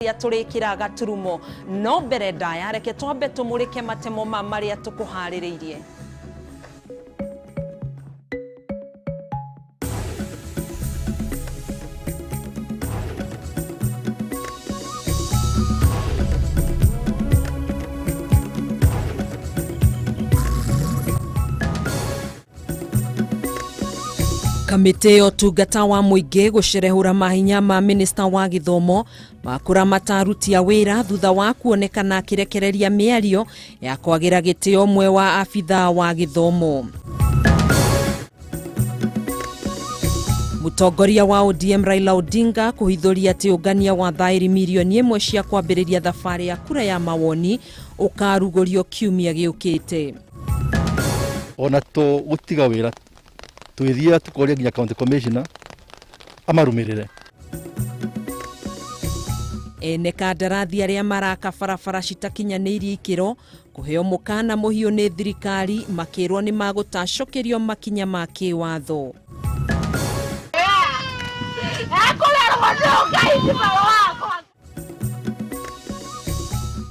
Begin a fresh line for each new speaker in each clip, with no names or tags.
Tũrĩkĩra gaturumo no mbere ndaya reke twambe tũmũrĩke matemo ma marĩa tũkũharĩrĩirie. Kamĩtĩ ya ũtungata wa mũingĩ gũcerehũra mahinya ma minista wa gĩthomo makũramata aruti a wĩra thutha wa kuonekana akĩrekereria mĩario ya kwagĩra gĩtĩo ũmwe wa abithaa wa gĩthomo. Mũtongoria wa ODM Raila Odinga kũhithũria atĩ ũngania wa thaĩri mirioni 1 cia kwambĩrĩria thabarĩ ya kura ya mawoni ũkarugũrio kiumia gĩũkĩte.
Ona to gũtiga wĩra twithia tukoria nginya county commissioner amarumirire.
Ene kandarathi arĩa maraka barabara citakinyanĩirie ikĩro kũheo mũkana mũhiũ nĩ thirikari makĩrwo nĩ magũtacokerio makinya ma kĩwatho.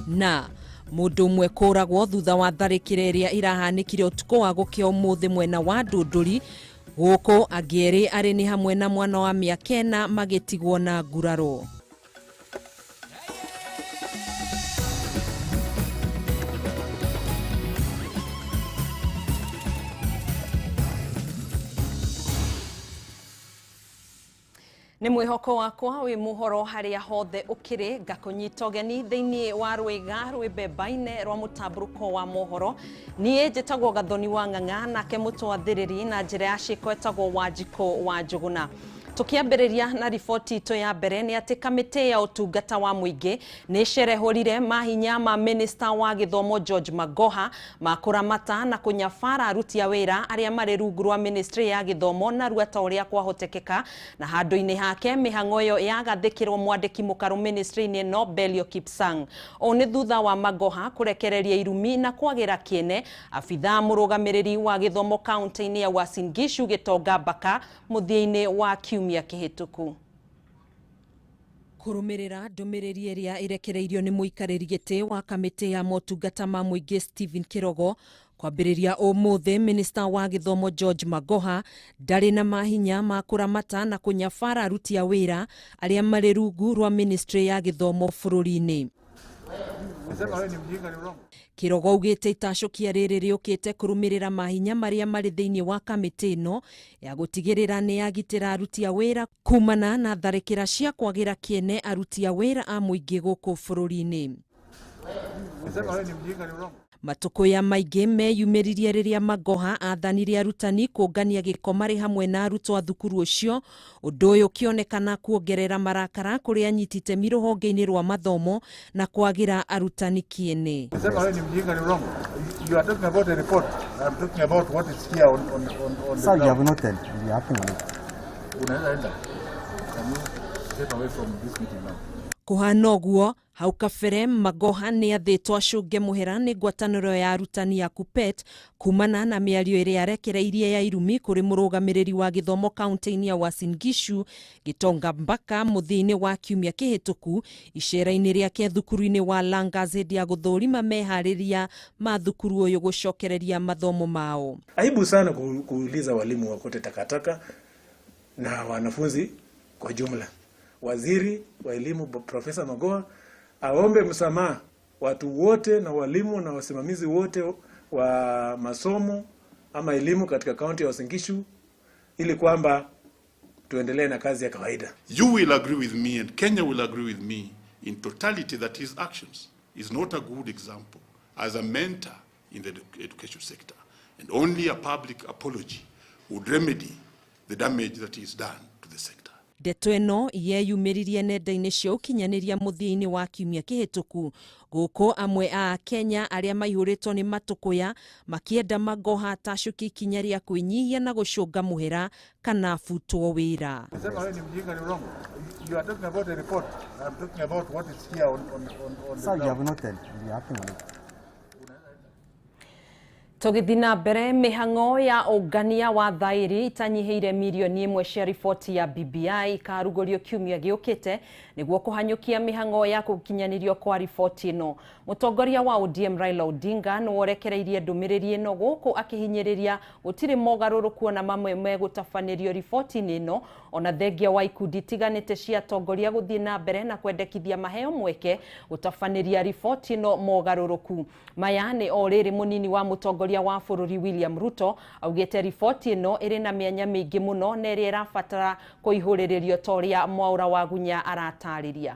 Na mũndũ ũmwe kũragwo thutha wa tharĩkĩra ĩrĩa ĩrahanĩkire ũtukũ wa gũkĩa ũmũthĩ mwena wa Ndũndũri gũkũ angĩ erĩ arĩ nĩ hamwe na mwana wa mĩaka 4 magĩtigwo na nguraro. Nĩ mwĩhoko wakwa wĩ mũhoro harĩa hothe ũkĩrĩ ngakũnyita ũgeni thĩinĩ wa rwĩga rwĩmbembaine rwa mũtambũrũko wa mohoro. Niĩ njĩtagwo Gathoni wa Ng'ang'a nake mũtwathĩrĩri na njĩra ya ciĩko etagwo Wanjikũ wa Njũgũna. Tũkĩambĩrĩria na riboti itũ ya mbere nĩ atĩ kamĩtĩ ya ũtungata wa mũingĩ nĩ ĩcerehũrire mahinya ma minista wa gĩthomo George Magoha ma kũramata na kũnyabara aruti a wĩra arĩa marĩ rungu rwa ministry ya gĩthomo narua ta ũrĩa kwahotekeka na handũ-inĩ hake mĩhang'o ĩyo yagathĩkĩrwo mwandĩki mũkarũ ministry-inĩ ĩno Belio Kipsang. Ũũ nĩ thutha wa Magoha kũrekereria irumi na kwagĩra kĩene abithaa mũrũgamĩrĩri wa gĩthomo kaunti-inĩ ya Uasin Gishu Gĩtonga Mbaka mũthia-inĩ wa kiumia kĩhĩtũku. Kũrũmĩrĩra ndũmĩrĩri ĩrĩa ĩrekereirio nĩ mũikarĩri gĩtĩ wa kamĩtĩ ya motungata ma mũingĩ Stephen Kirogo kwambĩrĩria ũmũthĩ minista wa gĩthomo George Magoha ndarĩ na mahinya ma kũramata na kũnyabara aruti a wĩra arĩa marĩ rungu rwa ministry ya gĩthomo bũrũri-inĩ. Kirogo augĩte itacũkia rĩrĩ rĩũkĩte kũrũmĩrĩra mahinya marĩa marĩ thĩinĩ wa kamĩtĩ ĩno ya gũtigĩrĩra nĩ yagitĩra aruti a wĩra kumana na tharĩkĩra cia kwagĩra kĩene aruti a wĩra a mũingĩ gũkũ bũrũri-inĩ. Matũkũya maingĩ meyumĩririe rĩrĩa Magoha athanire arutani kũngania gĩko marĩ hamwe na arutwo a thukuru ũcio, ũndũ ũyũ ũkĩonekana kuongerera marakara kũrĩ anyiti itemi rũhonge-inĩ rwa mathomo na kwagĩra arutani kĩene. Kũhana ũguo hau kabere Magoha nĩ athĩtwo acũnge mũhera nĩ ngwatanĩro ya arutani ya KUPPET kumana na mĩario ĩrĩa arekereirie ya irumi kũrĩ mũrũgamĩrĩri wa gĩthomo kaunti-inĩ ya Uasin Gishu Gĩtonga Mbaka mũthia-inĩ wa kiumia kĩhĩtũku icera-inĩ rĩake thukuru-inĩ wa Langas hĩndĩ ya gũthũrima meharĩria ma thukuru ũyũ gũcokereria mathomo mao.
Aibu sana kuuliza walimu wakote takataka na wanafunzi kwa jumla. Waziri wa elimu Profesa Magoha aombe msamaha watu wote na walimu na wasimamizi wote wa masomo ama elimu katika kaunti ya Uasin Gishu ili kwamba tuendelee na kazi ya kawaida.
You will agree with me and Kenya will agree with me in totality that his actions is not a good example as a mentor in the education sector, and only a public apology would remedy the damage that is done to the sector.
Ndeto ĩno yeyumĩririe nenda-inĩ cia ũkinyanĩria mũthia-inĩ wa kiumia kĩhĩtũku gũkũ amwe a Kenya arĩa maihũrĩtwo nĩ matũkũya makĩenda Magoha atacũkie ikinya rĩa kwĩnyihia na gũcũnga mũhera kana abutwo wĩra. Tũgĩthiĩ na mbere, mĩhang'o ya ũngania wa thaĩri itanyihĩire mirioni 1 cia riboti ya BBI ikarugũrio kiumia gĩũkĩte nĩguo kũhanyũkia mĩhang'o ya gũkinyanĩrio kwa riboti ĩno. Mũtongoria wa ODM Raila Odinga nĩworekereirie ndũmĩrĩri ĩno gũkũ akĩhinyĩrĩria gũtirĩ mogarũrũku ona mamwe megũtabanĩrio riboti-inĩ ĩno, ona thengia wa ikundi itiganĩte cia atongoria gũthiĩ na mbere na kwendekithia maheo mweke gũtabanĩria riboti ĩno mogarũrũku. Maya nĩ o rĩrĩ mũnini wa mũtongoria wa bũrũri William Ruto augĩte riboti ĩno ĩrĩ na mĩanya mĩingĩ mũno na ĩrĩa ĩrabatara kũihũrĩrĩrio ta ũrĩa Mwaũra wa Gunya aratarĩria.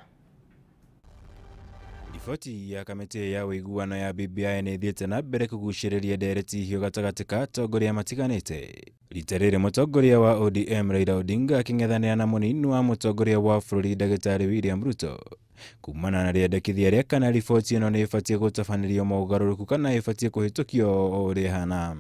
Riboti ya kamĩtĩ ya ũiguano ya BBI nĩ ĩthiĩte na mbere kũgucĩrĩria ndereti hiũ gatagatĩ ka atongoria matiganĩte. Rita rĩrĩ mũtongoria wa ODM Raila Odinga akĩng'ethanĩra na mũnini wa mũtongoria wa bũrũri ndagĩtarĩ William Ruto kumana na rĩendekithia rĩa kana riboti ĩno nĩ ĩbatiĩ gũtabanĩrio mogarũrũku kana ĩbatiĩ kũhĩtũkio o ũrĩa ĩhana.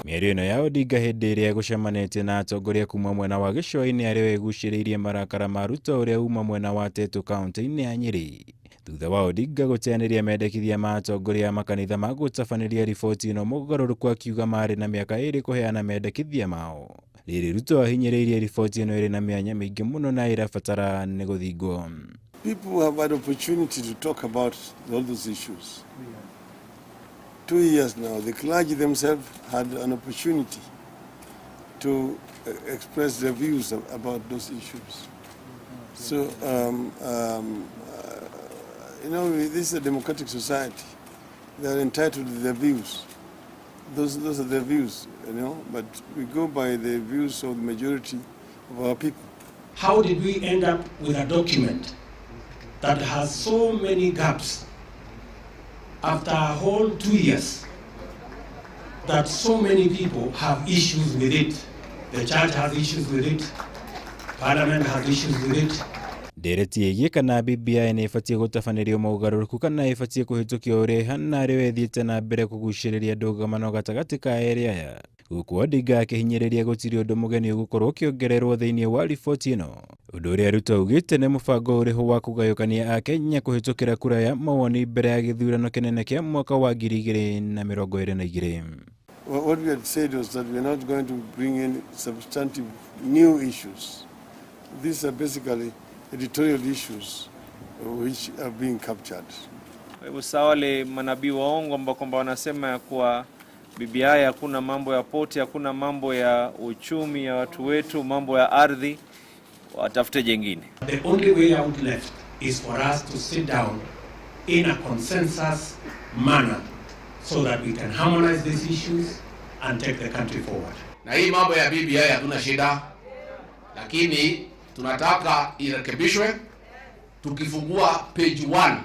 Mĩario ĩno ya Odinga hĩndĩ ĩrĩa gũcemanĩtie na atongoria kuma mwena wa gĩcũa-inĩ arĩa ĩgucĩrĩirie marakara ma Ruto ũrĩa uma mwena wa Tetu kaunti-inĩ ya Nyĩrĩ. Thutha wa Odinga gũteanĩria mendekithia ma atongoria a makanitha ma gũtabanĩria riboti ĩno mũgarũrũku akiuga marĩ na mĩaka 2 kũheana mendekithia mao. Rĩrĩ Ruto ahinyĩrĩirie riboti ĩno ĩrĩ na mĩanya mĩingĩ mũno na ĩrabatara nĩ gũthingwo.
People have had opportunity to talk about all those issues. 2 years now, the clergy themselves had an opportunity to express their views about those issues. So, you know, this is a democratic society. They are entitled to their views. Those are their views, you know, but we go by the views of the majority of our people.
How did we end up with a document that has so many gaps after a whole 2 years, that so many people have issues with it? The church has issues with it, parliament has issues with it.
Ndereti ĩgiĩ kana BBI nĩ ĩbatiĩ gũtabanĩrio mogarũrũku kana ĩbatiĩ kũhĩtũkio ũrĩa ĩhana arĩo ĩthiĩte na mbere kũgucĩrĩria ndũgamano gatagatĩ ka erĩ aya. Gũkũ Odinga akĩhinyĩrĩria gũtirĩ ũndũ mũgeni ũgũkorwo ũkĩongererwo thĩinĩ wa riboti ĩno. Ũndũ ũrĩa Ruto augĩte nĩ mũbango ũrĩho wa kũgayũkania Akenya kũhĩtũkĩra kura ya mawoni mbere ya gĩthurano kĩnene kĩa mwaka wa 2022.
What we had said was that we are not going to bring in substantive new issues. These are basically editorial issues which are being captured.
Kwa hivyo sawa wale manabii waongo ambao kwamba wanasema ya kuwa BBI hakuna mambo ya poti, hakuna mambo ya uchumi ya watu wetu, mambo ya ardhi, watafute jengine.
The only way out left is for us to sit down in a consensus manner so that we can harmonize these issues and take the country forward.
Na hii mambo ya BBI hatuna shida, lakini tunataka irekebishwe. Tukifungua page 1,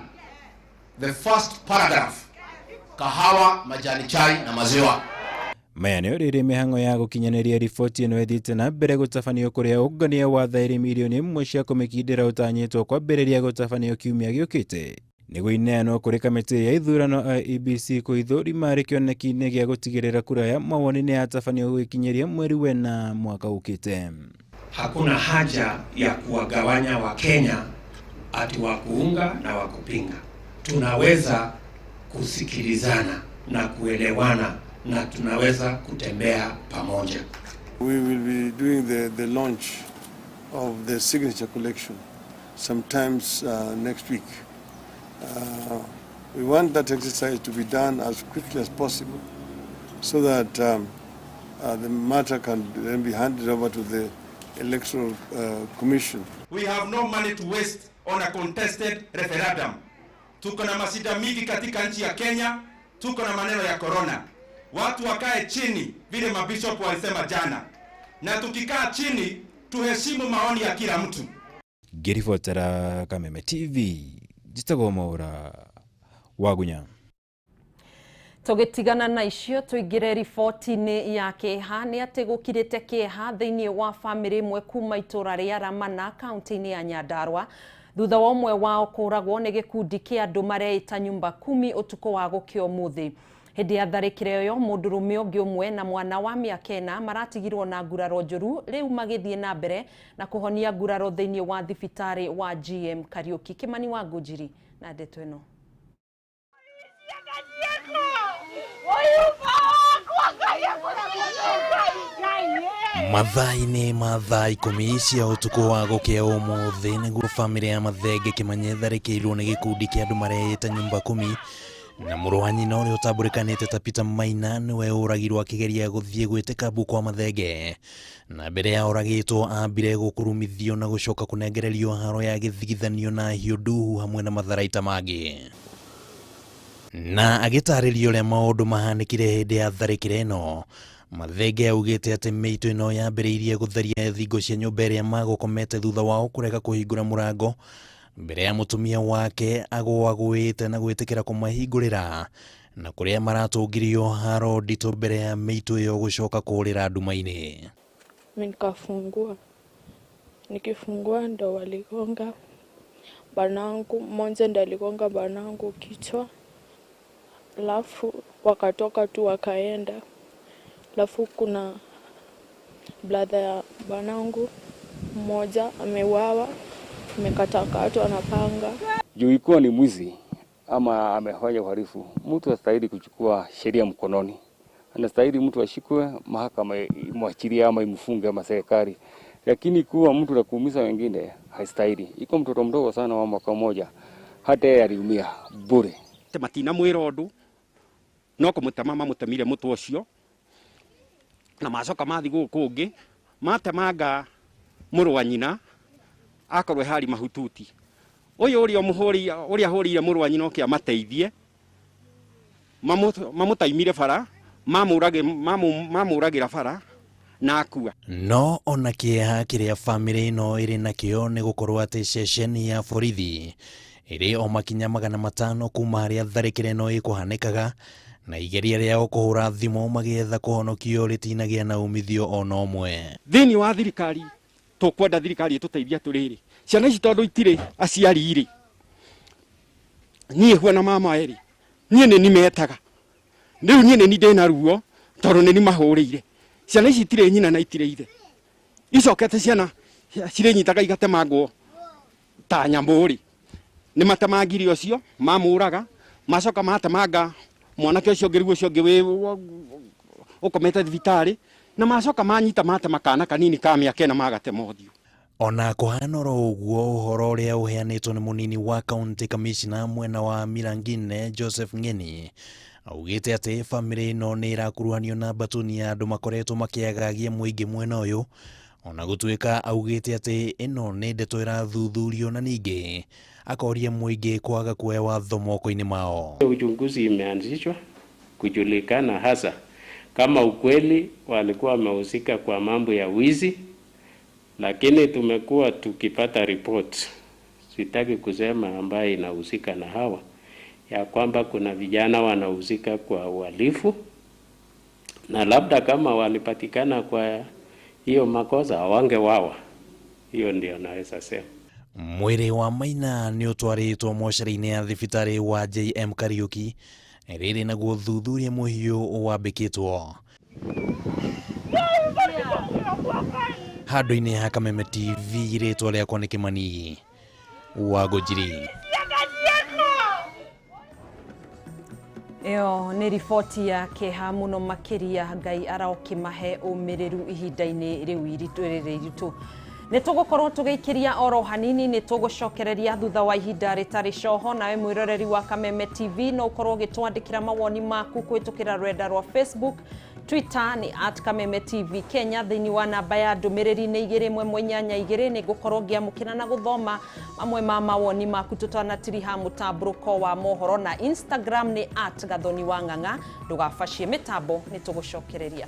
the first paragraph, kahawa, majani chai na maziwa.
Maya nĩ rĩrĩ mĩhang'o ya gũkinyanĩria riboti ĩno ĩthiĩte na mbere gũtabanio kũrĩa ũngania wa thaĩri mirioni 1 cia kũmĩkindĩra ũtanyĩtwo kwambĩrĩria gũtabanio kiumia gĩũkĩte nĩguo ineanwo kũrĩ kamĩtĩ ya ithurano IEBC kũithũrima arĩ kĩoneki-inĩ gĩa gũtigĩrĩra kura ya mawoni nĩ yatabanio gũgĩkinyĩria mweri wena mwaka ũkĩte.
Hakuna haja ya kuwagawanya Wakenya ati wa kuunga na wa kupinga. Tunaweza kusikilizana na kuelewana na tunaweza kutembea pamoja.
We will be doing the launch of the signature collection sometimes next week. We want that exercise to be done as quickly as possible so that the matter can then be handed over to the Electoral Commission.
We have no money to waste on a contested referendum. Tuko na mashida mingi katika nchi ya Kenya, tuko na maneno ya corona. Watu wakae chini vile mabishop walisema jana. Na tukikaa chini tuheshimu maoni ya kila mtu.
Ngĩribotera Kameme TV, njĩtagwo Mwaũra Wagunya.
Tũgĩtigana na icio tũingĩre riboti-inĩ ya kĩeha nĩ atĩ gũkirĩte kĩeha thĩinĩ wa bamĩrĩ ĩmwe kuma itũra rĩa Ramana kaunti-inĩ ya Nyandarua thutha wa ũmwe wao kũragwo nĩ gĩkundi kĩa andũ mareita nyumba kumi ũtukũ wa gũkĩa ũmũthĩ. Hĩndĩ ya tharĩkĩro ĩyo mũndũrũme ũngĩ ũmwe na mwana wa mĩaka 4 maratigirwo na nguraro njũru rĩu magĩthiĩ na mbere na kũhonia nguraro thĩinĩ wa thibitarĩ wa GM Kariuki. Kĩmani wa Ngũnjiri na ndeto ĩno.
Mathaa-inĩ ma thaa 10 cia ũtukũ wa gũkĩa ũmũthĩ nĩguo bamĩrĩ ya Mathenge Kĩmanye ĩtharĩkĩirwo nĩ gĩkundi kĩa andũ mareĩta nyumba kumi na mũrũ wa nyina ũrĩa ũtambũrĩkanĩte ta Peter Maina nĩwe ũragirwo akĩgeria gũthiĩ gwĩtĩka mbu kwa Mathenge, na mbere ya oragĩtwo ambire gũkurumithio na gũcoka kũnengererio haro ya gĩthigithanio na hiũ nduhu hamwe na matharaita mangĩ. Na agĩtarĩria ũrĩa maũndũ mahanĩkire hĩndĩ ya tharĩkĩra ĩno, Mathenge augĩte atĩ mĩitũ ĩno yambĩrĩirie gũtharia thingo cia nyũmba ĩrĩa magũkomete thutha wao kũrega kũhingũra mũrango mbere ya mũtumia wake agũagũĩte na gwĩtĩkĩra kũmahingũrĩra, na kũrĩa maratũngirio haro nditũ mbere ya mĩitũ ĩyo gũcoka kũũrĩra nduma-inĩ.
Mimi nikafungua, nikifungua ndo waligonga banangu, mmoja ndo aligonga banangu kichwa, alafu wakatoka tu wakaenda. Alafu kuna brother ya banangu mmoja ameuawa, amekatakatwa na panga.
Juu ikuwa ni mwizi ama amefanya uhalifu, mtu astahili kuchukua sheria mkononi. Anastahili mtu ashikwe, mahakama imwachilie ama imfunge ama serikali. Lakini kuwa mtu la kuumiza wengine haistahili. Iko mtoto mdogo sana wa mwaka mmoja, hata yeye aliumia bure.
Matina mwira undu no kumutema mamutemire mutu ucio na macoka mathi guku ungi matemanga mũrũ wa nyina akorwo hari mahututi uyu uria muhuri uria hurire mũrũ wa nyina oke amateithie mamutaimire bara mamuragira bara na akua.
No ona kieha kiria family ino iri nakio ni gukorwo ati ceceni ya borithi iri o makinya 500 kuma haria tharĩkĩra ĩno ĩkũhanĩkaga, na igeria rĩao kũhũra thimũ magĩetha kũhonokio rĩtinagĩa na umithio ona ũmwe.
Thĩinĩ wa thirikari tũkwenda thirikari ĩtũteithie atĩrĩrĩ, ciana ici tondũ itirĩ aciari rĩ, niĩ huana mama erĩ, niĩ nĩ nimetaga rĩu, niĩ nĩ ndĩna ruo tondũ nĩ nimahũrĩire. Ciana ici itirĩ nyina na itirĩ ithe, icokete ciana cirĩnyitaga igatemangwo ta nyamũ rĩ, nĩ matemangire ũcio mamũraga, macoka matemanga mwanake ũcio ũngĩ, rĩu ũcio ũngĩ wĩ ũkomete thibitarĩ, na macoka manyita matema kana kanini ka mĩaka 4 magatema ũthiũ.
Ona kũhana oro ũguo, ũhoro ũrĩa ũheanĩtwo nĩ mũnini wa county commissioner mwena wa Milangine Joseph Ng'eni augĩte atĩ bamĩrĩ ĩno nĩ ĩrakuruhanio na mbatuni ya andũ makoretwo makĩagagia mũingĩ mwena ũyũ, ona gũtuĩka augĩte atĩ ĩno nĩ ndeto ĩrathuthurio na ningĩ akoria mũingĩ kwaga kuoya watho moko-inĩ mao.
Uchunguzi imeanzishwa kujulikana hasa kama ukweli walikuwa wamehusika kwa mambo ya wizi, lakini tumekuwa tukipata reports, sitaki kusema ambaye inahusika na hawa, ya kwamba kuna vijana wanahusika kwa uhalifu, na labda kama walipatikana kwa hiyo makosa hawangewawa. Hiyo ndio naweza sema.
Mwĩrĩ wa Maina nĩ ũtwarĩtwo mocarĩ-inĩ ya thibitarĩ wa JM Kariuki, rĩrĩ naguo thuthuria mũhiũ wambĩkĩtwo. Handũ-inĩ ha Kameme TV, rĩtwa rĩakwa nĩ Kĩmani wa Ngũnjiri.
Ĩyo nĩ riboti ya kĩeha mũno makĩria, Ngai arokĩmahe ũmĩrĩru ihinda-inĩ rĩu rĩrĩ iritũ. Nĩ tũgũkorwo tũgĩikĩria oro hanini, nĩ tũgũcokereria thutha wa ihinda rĩtarĩ coho. Nawe mwĩroreri wa Kameme TV no ũkorwo ũgĩtwandĩkĩra mawoni maku kũhĩtũkĩra rũrenda rwa Facebook, Twitter ni @Kameme TV Kenya. Thĩinĩ wa namba ya ndũmĩrĩri nĩ 2182. Nĩ ngũkorwo ngĩamũkĩra na gũthoma mamwe ma mawoni maku tũtanatiriha mũtambũrũko wa mohoro, na Instagram nĩ @Gathoni wa Ng'ang'a. Ndũgabacie mĩtambo, nĩ tũgũcokereria.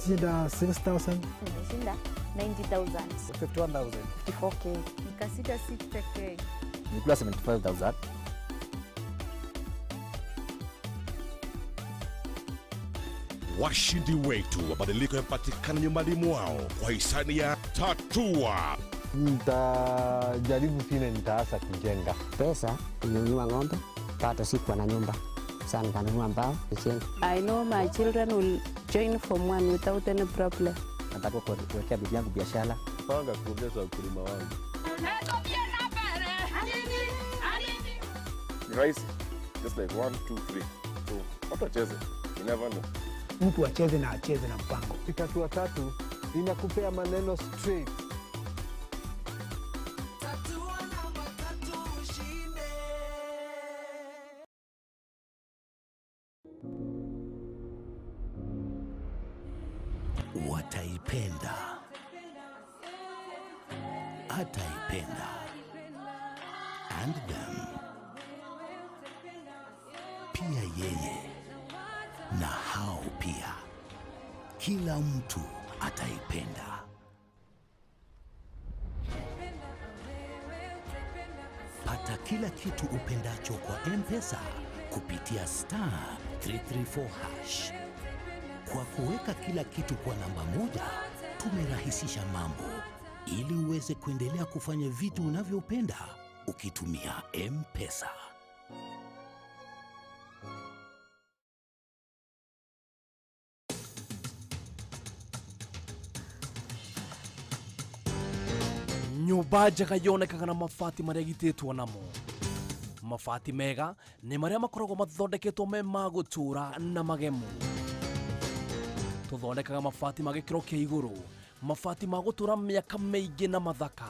Shinda 6,000.
Nimeshinda 90,000.
51,000.
54K. Nikashinda 60K.
Nilikula 75,000.
Washindi wetu mabadiliko yapatikana nyumbani mwao kwa hisani ya Tatua.
Nitajaribu vile nitaanza kujenga.
Pesa ilinunua ng'ombe,
Bado sikuwa na nyumba. Sasa nikanunua mbao nijenga.
I know my children will join form 1 without any problem.
Nataka kuwekea bibi yangu biashara.
Panga kuongeza ukulima wangu.
Ni rahisi. Just like 1 2 3. So watu wacheze. You never know.
Mtu acheze na acheze na mpango.
Tatua tatu inakupea maneno straight.
Wataipenda, ataipenda, and them pia, yeye na hao pia, kila mtu ataipenda. Pata kila kitu upendacho kwa M-Pesa kupitia star 334 hash. Kwa kuweka kila kitu kwa namba moja, tumerahisisha mambo ili uweze kuendelea kufanya vitu unavyopenda ukitumia M-Pesa.
Nyũmba njega yonekaga na mabati marĩa gitĩtwo namo. Mabati mega nĩ marĩa makoragwo mathondeketwo me ma gũtũũra na magemu. Tũthondekaga mabati ma gĩkĩro kĩa igũrũ, mabati ma gũtũũra mĩaka mĩingĩ na mathaka.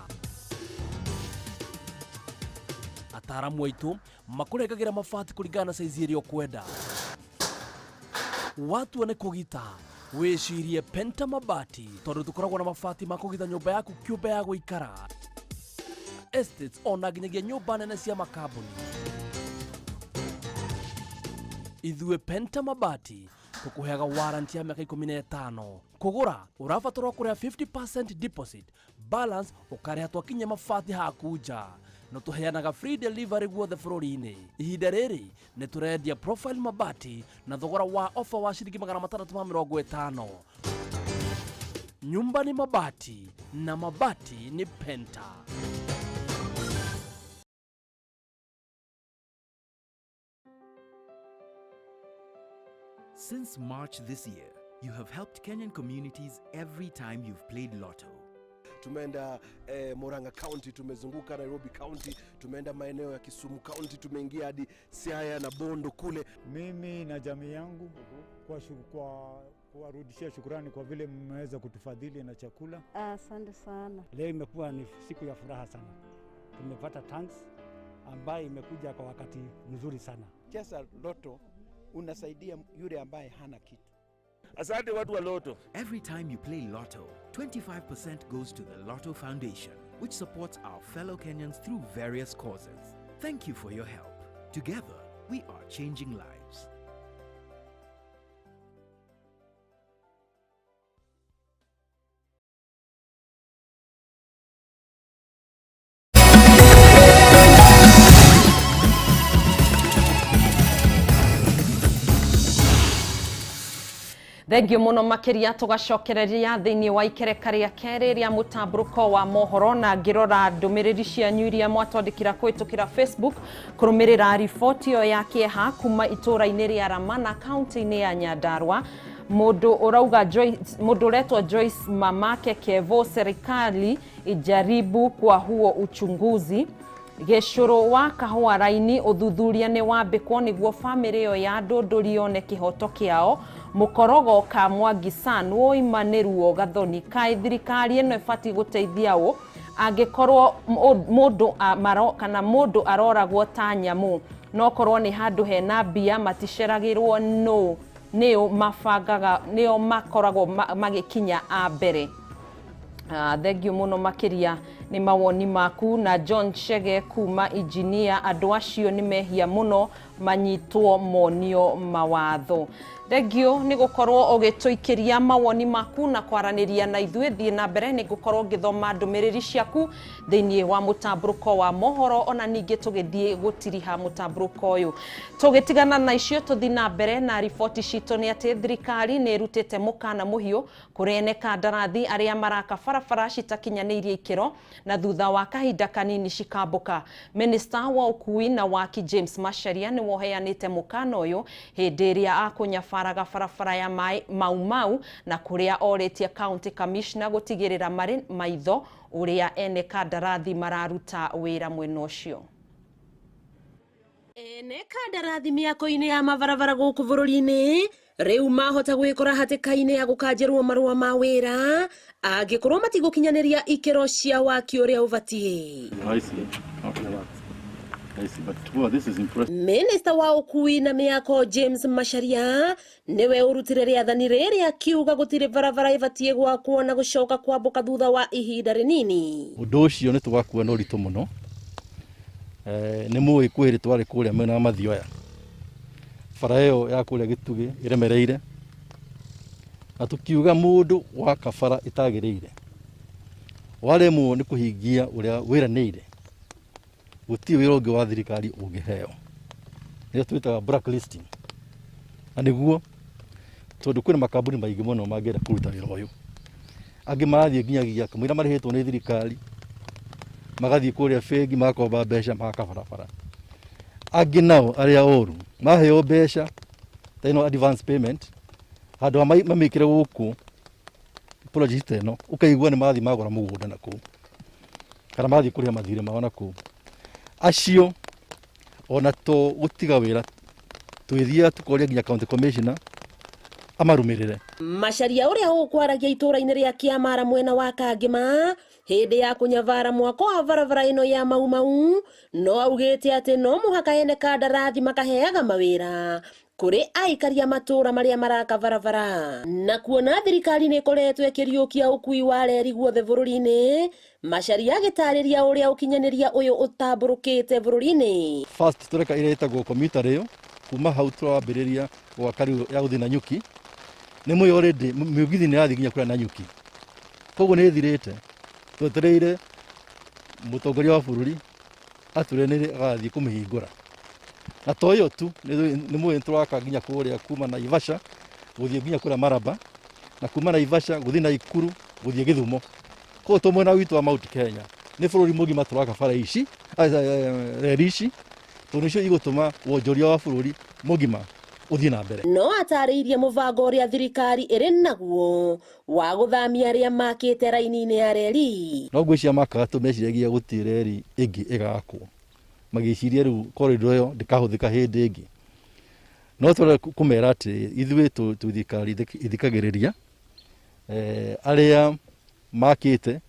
Ataaramu aitũ makũrengagĩra mabati kũringana na saizi ĩrĩa ũkwenda. Watua nĩ kũgita, wĩcirie Penta Mabati, tondũ tũkoragwo na mabati ma kũgita nyũmba yaku kĩũmbe ya gũikara, estates ona nginyagia nyũmba nene cia makambuni. Ithuĩ Penta Mabati tũkũheaga warranty ya mĩaka 15. Kũgũra ũrabatarwo kũrĩha 50% deposit, balance ũkarĩha twakinya mabati haku nja. No tũheanaga free delivery guothe bũrũri-inĩ. Ihinda rĩrĩ nĩ tũrendia Profile Mabati na thogora wa ofa wa ciringi 650. Nyumba ni mabati na mabati ni Penta.
Since March this year, you have helped Kenyan communities every time you've played Lotto.
Tumeenda Murang'a County, tumezunguka Nairobi County, tumeenda maeneo ya Kisumu County, tumeingia hadi Siaya na Bondo kule.
Mimi na jamii yangu kwa kuwarudishia shukrani kwa vile mmeweza kutufadhili na chakula.
Asante sana.
Leo imekuwa ni siku ya furaha sana. Tumepata tanks ambayo imekuja kwa wakati mzuri sana.
Cheza Lotto unasaidia yule ambaye hana kitu.
Asante watu wa Lotto. Every time you play Lotto, 25% goes to the Lotto Foundation, which supports our fellow Kenyans through various causes. Thank you for your help. Together, we are changing lives.
Thengio muno makiria tugacokereria thiini wa ikereka ria keri ria mutamburuko wa mohoro na ngirora ndumiriri cianyu iria mwatwandikira kwitukira Facebook kurumirira riboti iyo ya kieha kuma itura-ini ria Ramana kaunti-ini ya Nyandarua. Mundu urauga Joyce, mundu uretwo Joyce mamake Kevo, serikali ijaribu kwa huo uchunguzi. Gĩcũrũ wa kahũa raini ũthuthuria nĩ wambĩkwo nĩguo bamĩrĩ ĩyo ya Ndũndũri yone kĩhoto kĩao. Mũkorogo ka Mwangi San woima nĩ ruo Gathoni, kaĩ thirikari ĩno ĩbatiĩ gũteithia ũ angĩkorwo mũndũ kana mũndũ aroragwo ta nyamũ? No korwo nĩ handũ hena mbia maticeragĩrwo nũ nĩo mabangaga nĩo makoragwo magĩkinya a mbere. Thengio muno makiria ni mawoni maku. Na John Chege kuma engineer, andu acio ni mehia muno manyitwo monio mawatho. Thengio ni gukorwo ugituikiria mawoni maku na kwaraniria na ithuĩ. Thiĩ na mbere ni gukorwo ngithoma ndumiriri ciaku thiini wa mutamburuko wa mohoro, ona ningĩ tũgĩthiĩ gũtiriha mutamburuko ũyũ. Tũgĩtigana na icio tũthiĩ na mbere na riboti citũ nĩ atĩ thirikari nĩ ĩrutĩte mũkana mũhiũ kũrĩ ene kandarathi arĩa maraka barabara citakinyanĩirie ikĩro Na thutha wa kahinda kanini cikambũka. Minista wa ũkui na waki James Macharia nĩ woheanĩte mũkana ũyũ hĩndĩ ĩrĩa akũnyabaraga barabara ya Mau Mau na kũrĩa orĩtie county commissioner gũtigĩrĩra marĩ maitho ũrĩa ene kandarathi mararuta wĩra mwena ũcio.
Ene kandarathi mĩako-inĩ ya mabarabara gũkũ bũrũri-inĩ rĩu mahota gwĩkora hatĩka-inĩ ya gũkanjĩrwo marũa ma wĩra angĩkorwo matigũkinyanĩria ikĩro cia waki ũrĩa ũbatiĩ. Minista wa ũkui na mĩako James Macharia nĩwe ũrutire rĩathani rĩrĩ akiuga gũtirĩ barabara ĩbatiĩ gwakwo na gũcoka kwambũka thutha wa ihinda rĩnini.
Ũndũ ũcio nĩ tũgakua na ũritũ mũno. Nĩ mũĩ kwĩrĩ twarĩ kũrĩa mwena wa Mathioya, bara ĩyo ya kũrĩa Gĩtugĩ ĩremereire, na tũkiuga mũndũ waka bara ĩtagĩrĩire waremwo nĩ kũhingia ũrĩa wĩranĩire, gũtirĩ wĩra ũngĩ wa thirikari ũngĩheo. Nĩyo twĩtaga blacklisting, na nĩguo tondũ kwĩna makambuni maingĩ mũno mangĩenda kũruta wĩra ũyũ, angĩ marathiĩ nginyagia kamũira marĩhĩtwo nĩ thirikari, magathiĩ kũrĩa bengi magakomba mbeca magaka barabara. Angĩ nao arĩa oru maheo mbeca ta ĩno advance payment, handũ ha mamĩkĩre gũkũ project ĩno, ũkaigua nĩ mathiĩ magũra mũgũnda na kũu, kana mathiĩ kũrĩha mathirĩ mao na kũu. Acio ona to gũtiga wĩra twĩthiaga tũkoria nginya county commissioner amarũmĩrĩre.
Macharia ũrĩa ũkwaragia itũra-inĩ rĩa Kĩamara mwena wa Kangĩma hĩndĩ ya kũnyabara mwako wa barabara ĩno ya Mau Mau no augĩte atĩ no mũhaka ene kandarathi makaheaga mawĩra kũrĩ aikari a matũra marĩa maraka barabara. Na kuona thirikari nĩ ĩkoretwo ĩkĩriũkia ũkui wa reri guothe bũrũri-inĩ, Macharia agĩtarĩria ũrĩa ũkinyanĩria ũyũ ũtambũrũkĩte bũrũri-inĩ.
First tũreka ĩrĩa ĩtagwo commuter rail, kuma hau tũrambĩrĩria gwaka rĩu ya gũthiĩ Nanyuki. Nĩ mũĩ already mĩũgithi nĩ ĩrathiĩ nginya kũrĩa Nanyuki, koguo nĩ ĩthirĩte. Twetereire mũtongoria wa bũrũri atwĩre nĩ agathiĩ kũmĩhingũra. Na to ĩyo tu, nĩ mũĩ nĩ tũraka nginya kũrĩa kuma Naivasha gũthiĩ nginya kũrĩa Maraba, na kuma Naivasha gũthiĩ Naikuru gũthiĩ Gĩthumo. Koguo to mwena witũ wa Mount Kenya nĩ bũrũri mũgima tũraka bara ici, reri ici, tondũ nĩcio igũtũma wonjoria wa bũrũri mũgima ũthiĩ na mbere.
No atarĩirie mũbango ũrĩa thirikari ĩrĩ naguo wa gũthamia arĩa makĩte raini-inĩ ya reri.
No ngwĩciria makaga tũmeciragia gũtirĩ reri ĩngĩ ĩgakwo, magĩciria rĩu corridor ĩyo ndĩkahũthĩka hĩndĩ ĩngĩ. No tũrenda kũmera atĩ ithuĩ twĩ thirikari ithikagĩrĩria arĩa makĩte,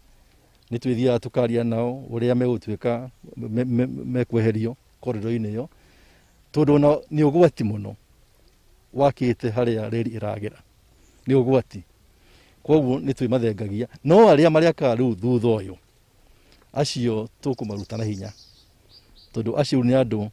nĩ twĩthiaga tũkaria nao ũrĩa megũtuĩka mekweherio corridor-inĩ ĩyo, tondũ ona nĩ ũgwati mũno wakĩte harĩa reri ĩragera, nĩ ũgwati. Koguo nĩ twĩmathengagia, no arĩa marĩakaga rĩu thutha ũyũ, acio tũkũmaruta na hinya, tondũ acio nĩ andũ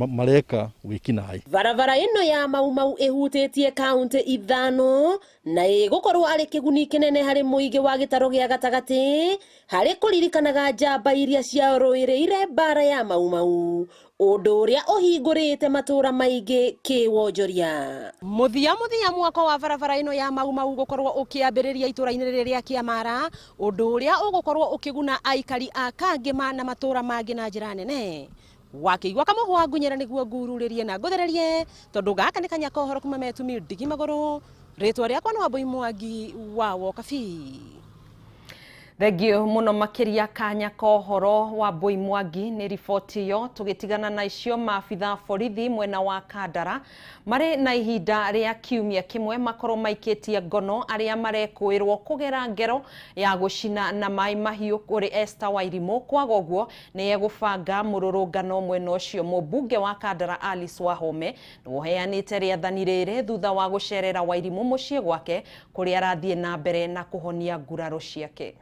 mareka wĩkinaĩ.
Barabara ĩno ya Mau Mau ĩhutĩtie kaunti 5 na ĩgũkorwo arĩ kĩguni kĩnene harĩ mũingĩ wa gĩtaro gĩa gatagatĩ harĩ kũririkanaga njamba iria ciarũĩrĩire mbara ya Mau Mau, ũndũ ũrĩa ũhingũrĩte matũra maingĩ kĩwonjoria. Mũthia mũthia mwako wa barabara ĩno ya Mau Mau gũkorwo ũkĩambĩrĩria itũra-inĩ rĩrĩ rĩa Kĩamara, ũndũ ũrĩa ũgũkorwo ũkĩguna aikari a Kangĩma na matũra mangĩ na njĩra nene. Wakĩigua kamũhwa ngunyĩra nĩguo ngururĩrie na ngũthererie, tondũ gaka nĩ kanya ka ũhoro kuma metumi ndigi magũrũ. Rĩtwa rĩakwa nĩ Wambui Mwangi wa Wokabi.
Thengio muno makiria kanya ka ũhoro wa Mbui Mwangi nĩ riboti ĩyo. Tũgĩtigana na icio, maabitha borithi mwena wa Kandara marĩ na ihinda rĩa kiumia kĩmwe makorwo maikĩtie ngono arĩa marekũĩrwo kũgera ngero ya gũcina na maĩ mahiũ kũrĩ Esther Wairimũ. Kwaga ũguo nĩ egũbanga mũrũrũngano mwena ũcio. Mũmbunge wa Kandara Alice Wahome nĩũheanĩte rĩathani rĩrĩ thutha wa gũcerera Wairimũ mũciĩ gwake kũrĩa arathiĩ na mbere na kũhonia nguraro ciake.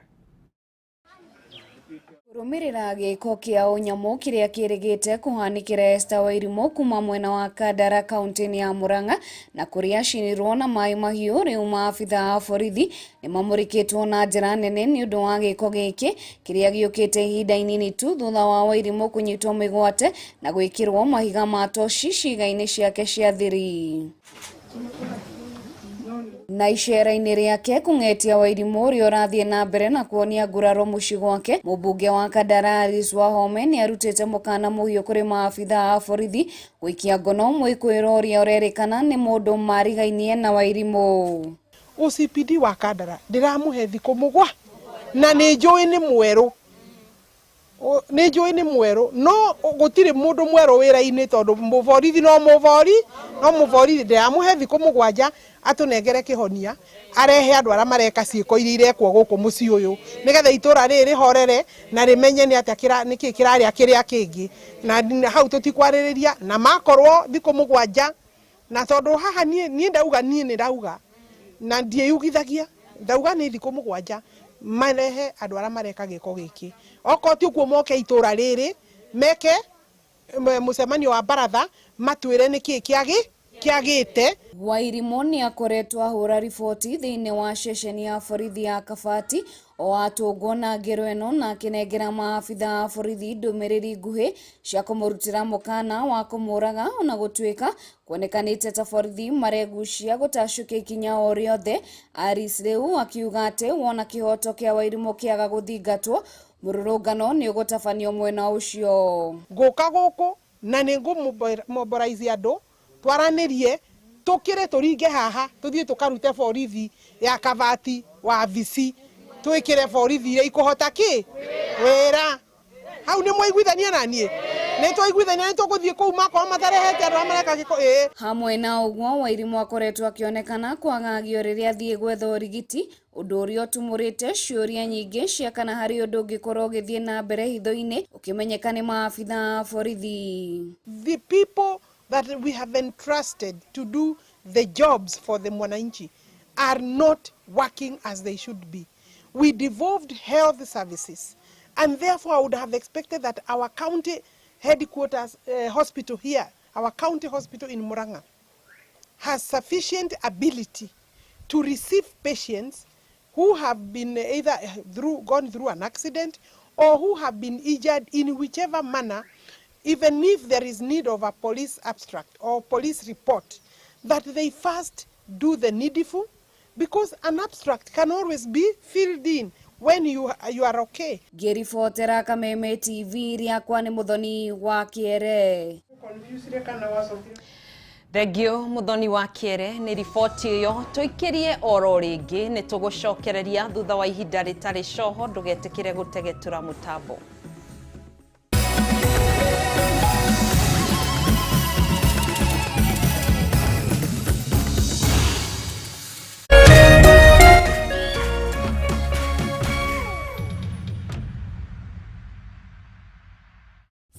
Kũrũmĩrĩra gĩko kĩa ũnyamũ kĩrĩa kĩrĩgĩte kũhanĩkĩra Esther Wairimũ kuma mwena wa Kandara kaunti-inĩ ya Murang'a na kũrĩa acinirwo na maĩ mahiũ, rĩu maabitha a borithi nĩmamũrĩkĩtwo na njĩra nene nĩ ũndũ wa gĩko gĩkĩ kĩrĩa gĩũkĩte ihinda inini tu thutha wa Wairimũ kũnyitwo mĩgwate na gwĩkĩrwo mahiga ma toci ciĩga-inĩ ciake cia thiri. Na icera-inĩ rĩake kũng'etia Wairimu ũrĩa ũrathiĩ na mbere na kuonia nguraro mũciĩ gwake, mũmbunge wa Kandara Alice Wahome nĩarutĩte mũkana mũhiũ kũrĩ maabitha a borithi gũikia ngono mwĩkũĩrwo ũrĩa ũrerĩkana nĩ mũndũ marigainie na Wairimu.
OCPD wa Kandara ndĩramũhe thikũ mũgwa na nĩ njũĩ nĩ mwerũ, nĩ njũĩ nĩ mwerũ, no gũtirĩ mũndũ mwerũ wĩra-inĩ tondũ mũborithi no mũborithi. Ndĩramũhe thikũ 7 atũnengere kĩhonia, arehe andũ arĩa mareka ciĩko iria irekwo gũkũ mũciĩ ũyũ nĩgetha itũra rĩrĩ rĩhorere na rĩmenye nĩ atĩa nĩkĩ kĩrarĩa kĩrĩa kĩngĩ, na hau tũtikwarĩrĩria na makorwo thikũ 7 na tondũ haha niĩ ndauga, niĩ nĩ ndauga na ndiĩyugithagia, ndauga nĩ thikũ 7 marehe andũ arĩa mareka gĩko gĩkĩ. Okorwo ti ũguo moke itũra rĩrĩ meke mũcemanio wa baratha matwĩre nĩkĩ kĩagĩte.
Wairimu nĩakoretwo ahũra riboti thĩinĩ wa ceceni ya borithi ya Kabati o atũngwo na ngero ĩno na akĩnengera maabitha a borithi ndũmĩrĩri nguhĩ cia kũmũrutĩra mũkana wa kũmũraga, ona gũtuĩka kuonekanĩte ta borithi maregucia gũtacũkia ikinya o rĩothe. Alice rĩu akiuga atĩ wona kĩhoto kĩa Wairimu kĩaga gũthingatwo mũrũrũngano nĩ ũgũtabanio mwena ũcio.
Ngũka gũkũ na nĩ ngũmobilize andũ twaranĩrie tũkĩre tũringe haha tũthiĩ tũkarute borithi ya Kabati wabici twĩkĩre borithi iria ikũhota kĩ wĩra. Hau nĩ mwaiguithania na niĩ, nĩ twaiguithania, nĩ tũgũthiĩ kũu makorwo matarehete andũ arĩa mareka gĩko. Ĩĩ.
Hamwe na ũguo Wairimu akoretwo akĩonekana kwagagio rĩrĩa athiĩ gwetha ũrigiti, ũndũ ũrĩa ũtumũrĩte ciũria nyingĩ cia kana harĩ ũndũ ũngĩkorwo ũgĩthiĩ na mbere hitho-inĩ ũkĩmenyeka nĩ maabitha a borithi.
The people that we have entrusted to do the jobs for the mwananchi are not working as they should be. We devolved health services, and therefore I would have expected that our county headquarters hospital here, our county hospital in Murang'a, has sufficient ability to receive patients who have been either gone through an accident or who have been injured in whichever manner, even if there is need of a police abstract or police report, that they first do the needful, because an abstract can always be filled in when you are okay.
Ngĩribotera Kameme TV rĩakwa nĩ Muthoni wa Kĩere.
Thengio Muthoni wa Kĩere nĩ riboti ĩyo tũikĩrie oro rĩngĩ nĩ tũgũcokereria thutha wa ihinda rĩtarĩ coho, ndũgetĩkĩre gũtegetũra mũtambo.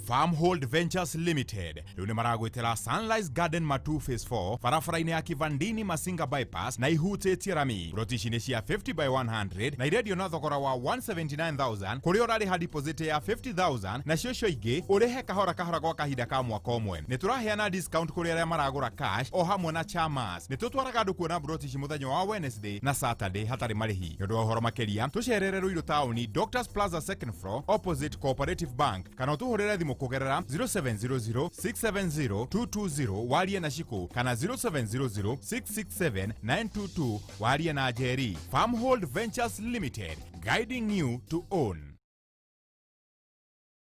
Farmhold Ventures Limited rĩu nĩ maragwĩtĩra Sunrise Garden Matu Phase 4 barabara-inĩ ya Kivandini Masinga Bypass na ihutĩtie rami. Ploti ici nĩ cia 50 by 100 na irendio na thogora wa 179,000 kũrĩa ũrarĩha deposit ya 50,000 na cio ingĩ ũrĩhe kahora kahora gwa kahinda ka mwaka ũmwe. Nĩ tũraheana discount kũrĩ arĩa maragũra cash o hamwe na chamas. Nĩ tũtwaraga andũ kuona ploti ici mũthenya wa Wednesday na Saturday hatarĩ marĩhi. Nĩ ũndũ wa ũhoro makĩria tũcerere Ruiru taũni Doctors Plaza second floor opposite Cooperative Bank kana ũtũhũrĩre thimũ kũgerera 0700 670 220 warie na Shiku kana 0700 667 922 warie na Jerry. Farmhold Ventures Limited, guiding you to own.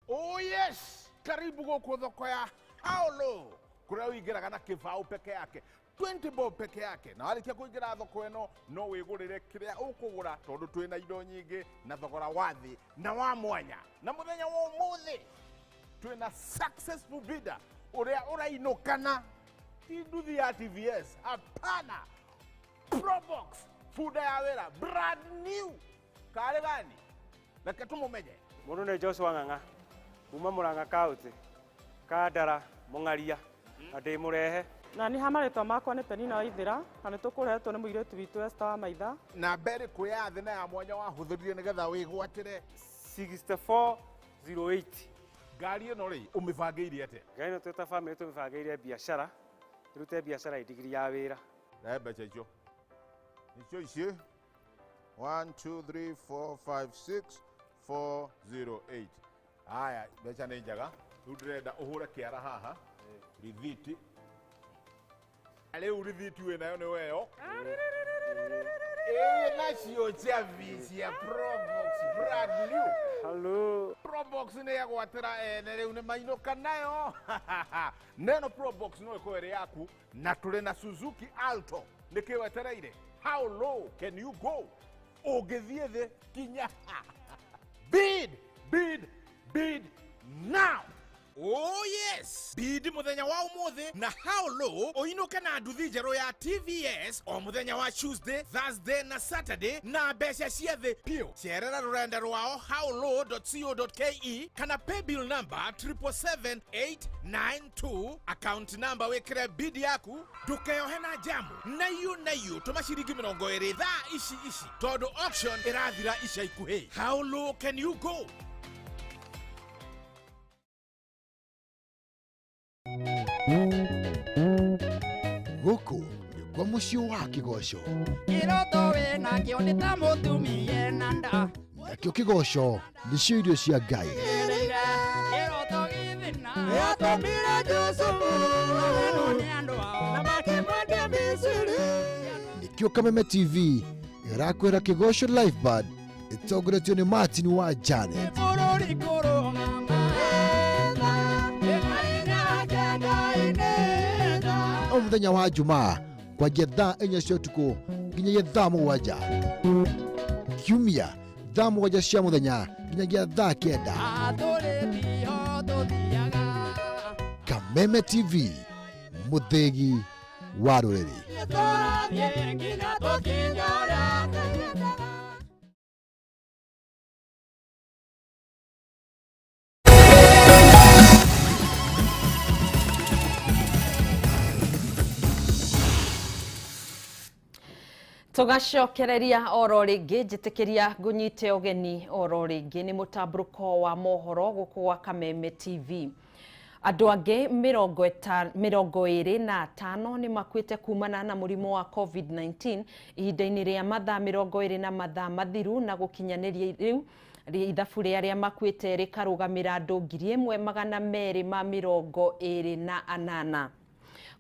Oh yes, karibu gũkũ thoko ya Haolo kũrĩa ũingĩraga na kĩbaũ peke yake 20 bob peke yake, na warĩkia kũingĩra thoko ĩno no wĩgũrĩre kĩrĩa ũkũgũra tondũ twĩna indo nyingĩ na thogora wa thĩ na wa mwanya. Na mũthenya wa ũmũthĩ twĩna successful bidder ũrĩa ũrainũkana ti nduthi ya TVS, hapana, Probox bunda ya wĩra brand new. Karĩ gani? Reke tũmũmenye.
Mũndũ nĩ Joshua Ng'ang'a kuma Murang'a County, Kandara, Mũng'aria, na ndĩ mũrehe.
Na nĩ ha marĩtwa makwa nĩ Penina Waithĩra na nĩ tũkũrehetwo nĩ mũirĩtu witũ Esther wa Maitha.
Na mbere kũ ya thĩ na ya mwanya wahũthĩrire nĩgetha wĩgwatĩre
6408.
Ngari ĩno rĩ ũmĩbangĩire atĩa?
Ngari ĩno twĩ ta bamĩrĩ tũmĩbangĩire biacara, ĩrute biacara ĩndigiri ya wĩra.
Rehe mbeca icio. Nicio ici 1 2 3 4 5 6 4 0 8. Haya, mbeca nĩ njega. Rĩu ndĩrenda ũhũre kĩara haha rithiti. Rĩu rithiti wĩnayo nĩ weyo. Nacio njabi cia Probox brand new.
Hello.
Probox nĩ yagwatĩra ene rĩu nĩ mainũka nayo. Neno Probox no ĩkorwo ĩrĩ yaku na tũrĩ na Suzuki Alto. Nĩkĩ wetereire? How low can you go? Ũngĩthiĩ thĩ kinya. Bid, bid, bid now. Oh yes! Bid muthenya wa umuthi na how low uinuke na nduthi njeru ya TVS o muthenya wa Tuesday, Thursday na Saturday na mbeca cia thi piu. Cerera rurenda rwao howlow.co.ke kana paybill number 777892 account number wikire bid yaku ndukeyohe na jamu na yu tuma ciringi 20 thaa ici ici tondu auction irathira ica ikuhi. How low can you go?
Gũkũ nĩ kwa mũciĩ wa kĩgoco.
Kĩroto wĩnakĩo nĩ ta mũtumia na nda.
Nakĩo kĩgoco nĩcio irio cia Ngai.
Kĩroto gĩthĩna yatũmire Jusufu nĩ andũ ao na makĩmwendia Misiri.
Nĩkĩo Kameme TV ĩrakwĩra kĩgoco live band ĩtongoretio nĩ Martin wa Janet.
Bũrũri kũrũgama.
O mũthenya wa Jumaa kwanjia thaa 4 cia ũtukũ nginyagia thaa 7, Kiumia thaa 7 cia mũthenya nginyagia thaa 9. Kameme TV, mũthĩgi wa rũrĩrĩ.
Tugacokereria oro ringi njitikiria ngunyite ugeni oro ringi ni mutamburuko wa mohoro guku gwa Kameme TV. Andu angi 25 ni makuite kumana na murimu wa COVID-19 ihinda-ini ria mathaa 20 na mathaa mathiru na gukinyaniria riu ithabu ria aria makuite rikarugamira andu 1228.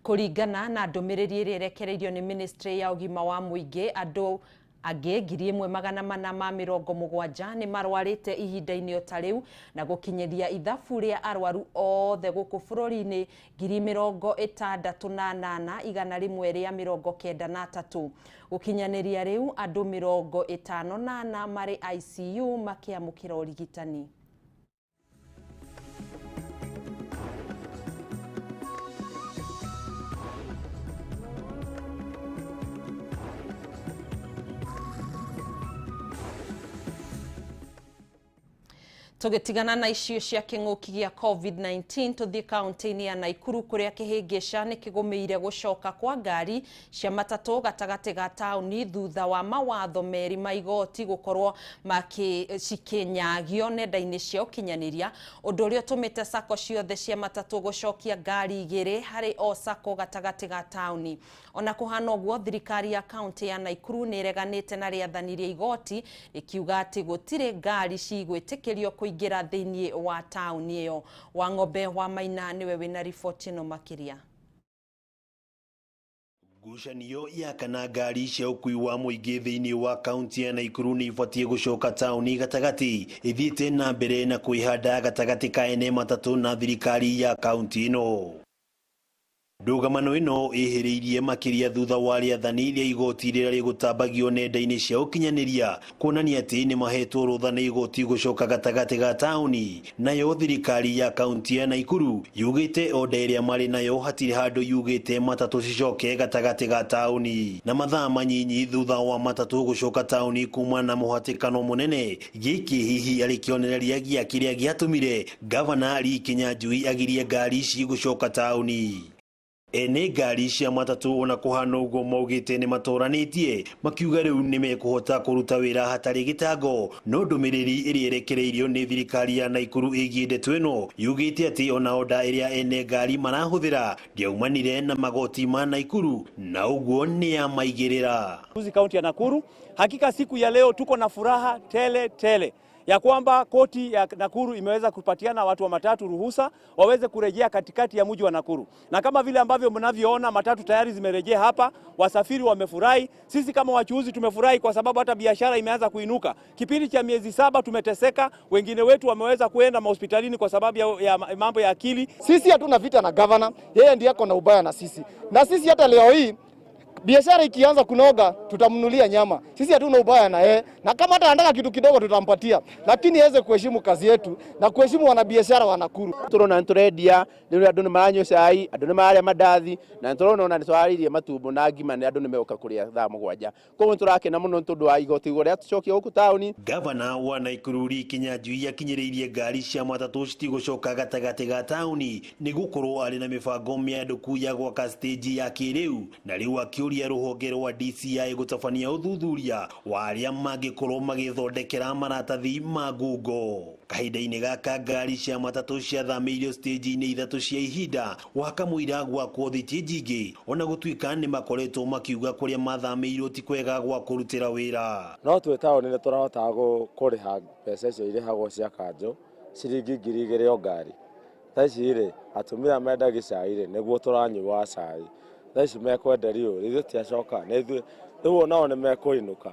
Kuringana na ndumiriri iria irekereirio ni ministry ya ugima wa muingi, andu angi 1470 ni marwarite ihinda-ini ota riu na gukinyiria ithabu ria arwaru othe guku bururi-ini 68,193. Gukinyaniria riu andu 54 mari ICU makiamukira urigitani. Tugitigana na icio cia kĩng'ũki gĩa COVID-19 tuthie kaunti-inĩ ya Naikuru kuria kĩhĩngĩca nĩ kĩgũmĩire gũcoka kwa ngari cia matatũ gatagatĩ ga taũni thutha wa mawatho merĩ ma igoti gũkorwo cikĩnyagio nenda-inĩ cia ũkinyanĩria, ũndũ ũrĩa ũtũmĩte sacco ciothe cia matatũ gũcokia ngari 2 harĩ o sacco gatagatĩ ga taũni. Ona kũhana ũguo, thirikari ya kaunti ya Naikuru nĩ ĩreganĩte na rĩathani rĩa igoti rĩkiuga atĩ gũtirĩ ngari cigwĩtĩkĩrio kuingira thiini wa tauni iyo. Wang'ombe wa Maina niwe wina riboti ino makiria.
Ngucanio ya kana ngari cia ũkuui wa mũingĩ thĩinĩ wa kaunti ya Naikuru nĩ ibatiĩ gũcoka taũni gatagatĩ ithiĩte na mbere na kwĩhanda gatagatĩ ka ene matatũ na thirikari ya kaunti ĩno. Ndũgamano ĩno ĩhĩrĩirie makĩria thutha wa rĩathani rĩa igoti rĩrĩa rĩgũtambagio nenda-inĩ cia ũkinyanĩria kuonania atĩ nĩ mahetwo rũtha nĩ igoti gũcoka gatagatĩ ga taũni. Nayo thirikari ya kaunti ya Naikuru yugĩte oda ĩrĩa marĩ nayo hatirĩ handũ yugĩte matatũ cicoke gatagatĩ ga taũni. Na mathaa manyinyi thutha wa matatũ gũcoka taũni kuma na mũhatĩkano mũnene, gĩkĩ hihi arĩ kĩonereria gĩa kĩrĩa gĩatũmire Gavana Lee Kinyanjui agirie ngari ici gũcoka taũni. Ene ngari cia matatũ ona kũhana ũguo maugĩte nĩ matoranĩtie makiuga rĩu nĩ mekũhota kũruta wĩra hatarĩ gĩtango. No ndũmĩrĩri ĩrĩa ĩrekereirio nĩ thirikari ya Naikuru ĩgiĩ ndeto ĩno yugĩte atĩ ona oda ĩrĩa ene ngari marahũthĩra ndĩaumanire na magoti ma Naikuru na ũguo nĩ yamaigĩrĩra.
Kaunti ya Nakuru, hakika siku ya leo tuko na furaha tele tele.
ya kwamba koti ya Nakuru imeweza kupatiana watu wa matatu ruhusa waweze kurejea katikati ya mji wa Nakuru, na kama vile ambavyo mnavyoona matatu tayari zimerejea hapa, wasafiri wamefurahi. Sisi kama wachuuzi tumefurahi kwa sababu hata biashara imeanza kuinuka. Kipindi cha miezi 7 tumeteseka, wengine wetu wameweza kuenda mahospitalini kwa sababu ya mambo ya akili.
Sisi hatuna vita na governor, yeye ndiye ako na ubaya na sisi, na sisi hata leo hii biashara ikianza kunoga tutamnunulia nyama. Sisi hatuna ubaya na yeye, na kama hata anataka kitu kidogo tutampatia, lakini aweze kuheshimu kazi yetu na kuheshimu wanabiashara wa Nakuru.
Turona nturendia riu andu ni maranyua cai, andu ni mararia mandathi, na turona ona nitwararirie matumbo na ngima na andu ni megoka kuria thaa 7. Koguo niturakena muno tondu wa igoti uria tucokia guku tauni.
Gavana wa Nakuru Lee Kinyanjui akinyiriirie ngari cia matatu citigocoka gatagati ga tauni ni gukorwo ari na mibango mianduku ya gwaka stage ya kiriu, na riu akiuria ruhonge rwa DCI gutabania uthuthuria wa aria mangikorwo magithondekera maratathi ma ngungo. Kahinda-inĩ gaka ngari cia matatũ ciathamĩirio stage-inĩ 3 cia ihinda wakamũira gwakwo thitĩnji ingĩ, ona gũtuĩka nĩ makoretwo makiuga kũrĩa mathamĩirio ti kwega gwa kũrutĩra wĩra.
No twĩ taũni nĩ tũrahotaga kũrĩha mbeca icio irĩhagwo cia kanjũ ciringi 2,000 o ngari. Thaa ici rĩ, atumia mendagia cai rĩ, nĩguo tũranyua cai. Thaa ici mekwenderio ithuĩ tiacoka, nĩ ithuĩ rĩu onao nĩ mekũinũka.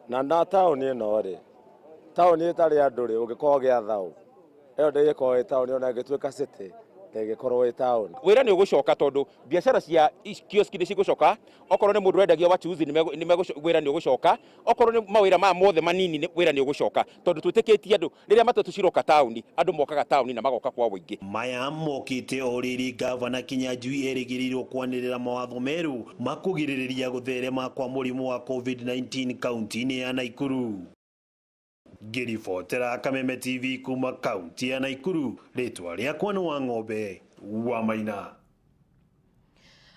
Na taũni ĩno rĩ, taũni ĩtarĩ andũ rĩ, ũngĩkorwo gĩa thaũ ĩyo ndĩgĩkorwo ĩ taũni, ona ĩngĩtuĩka city ndĩngĩkorwo ĩ taũni.
Wĩra nĩ ũgũcoka tondũ biacara cia kioski nĩ cigũcoka, okorwo nĩ mũndũ wendagia wachuzi wĩra nĩ ũgũcoka, okorwo nĩ mawĩra maya mothe manini wĩra nĩ ũgũcoka, tondũ twĩtĩkĩtie andũ rĩrĩa matatũ ciroka taũni, andũ mokaga taũni na magoka kwa ũingĩ.
Maya mokĩte o rĩrĩ Gavana Kinyanjui erĩgĩrĩirwo kwanĩrĩra mawatho merũ ma kũgirĩrĩria gũtherema kwa mũrimũ wa COVID-19 kaunti-inĩ ya Nakuru. Ngĩribotera Kameme TV kuma kaunti ya Nakuru, rĩtwa rĩakwa nĩ Wang'ombe wa Maina.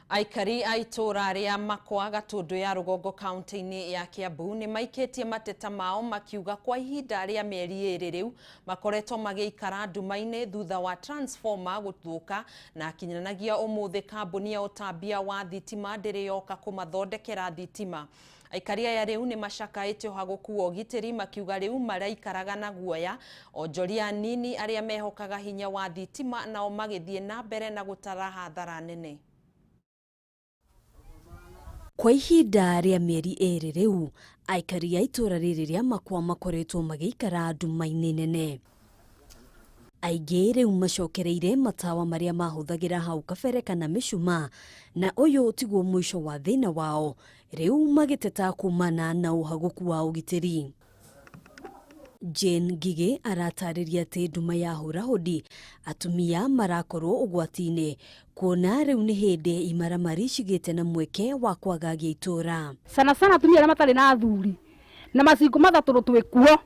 Aikari a itũũra rĩa Makwa Gatũndũ ya Rũgongo kaunti-inĩ ya Kiambu nĩ maikĩtie mateta mao makiuga kwa ihinda rĩa mĩeri 2 rĩu makoretwo magĩikara nduma-inĩ thutha wa transformer gũthũka, na kinyananagia ũmũthĩ kambuni ya ũtambia wa thitima ndĩrĩ yoka kũmathondekera thitima. Aikari aya rĩu nĩ macakaĩte ũhagũku wa ũgitĩri makiuga rĩu maraikaraga na guoya. Onjoria anini arĩa mehokaga hinya wa thitima nao magĩthiĩ na mbere na gũtara hathara nene.
Kwa ihinda rĩa mĩeri 2 rĩu, aikari a itũũra rĩrĩ rĩa Makwa makoretwo magĩikara nduma-inĩ nene. Aingĩ rĩu macokereire matawa marĩa mahũthagĩra hau kabere kana mĩcumaa, na ũyũ tiguo mũico wa thĩna wao, rĩu magĩteta kumana na ũhagũku wa ũgitĩri. Jane Ngigĩ aratarĩria atĩ nduma ya hũrahũdi atumia marakorwo ũgwati-inĩ, kuona rĩu nĩ hĩndĩ imaramari cigĩte na mweke wa kwagagia itũũra.
Sana sana atumia arĩa matarĩ na athuri na macingo mathatũ twĩ kuo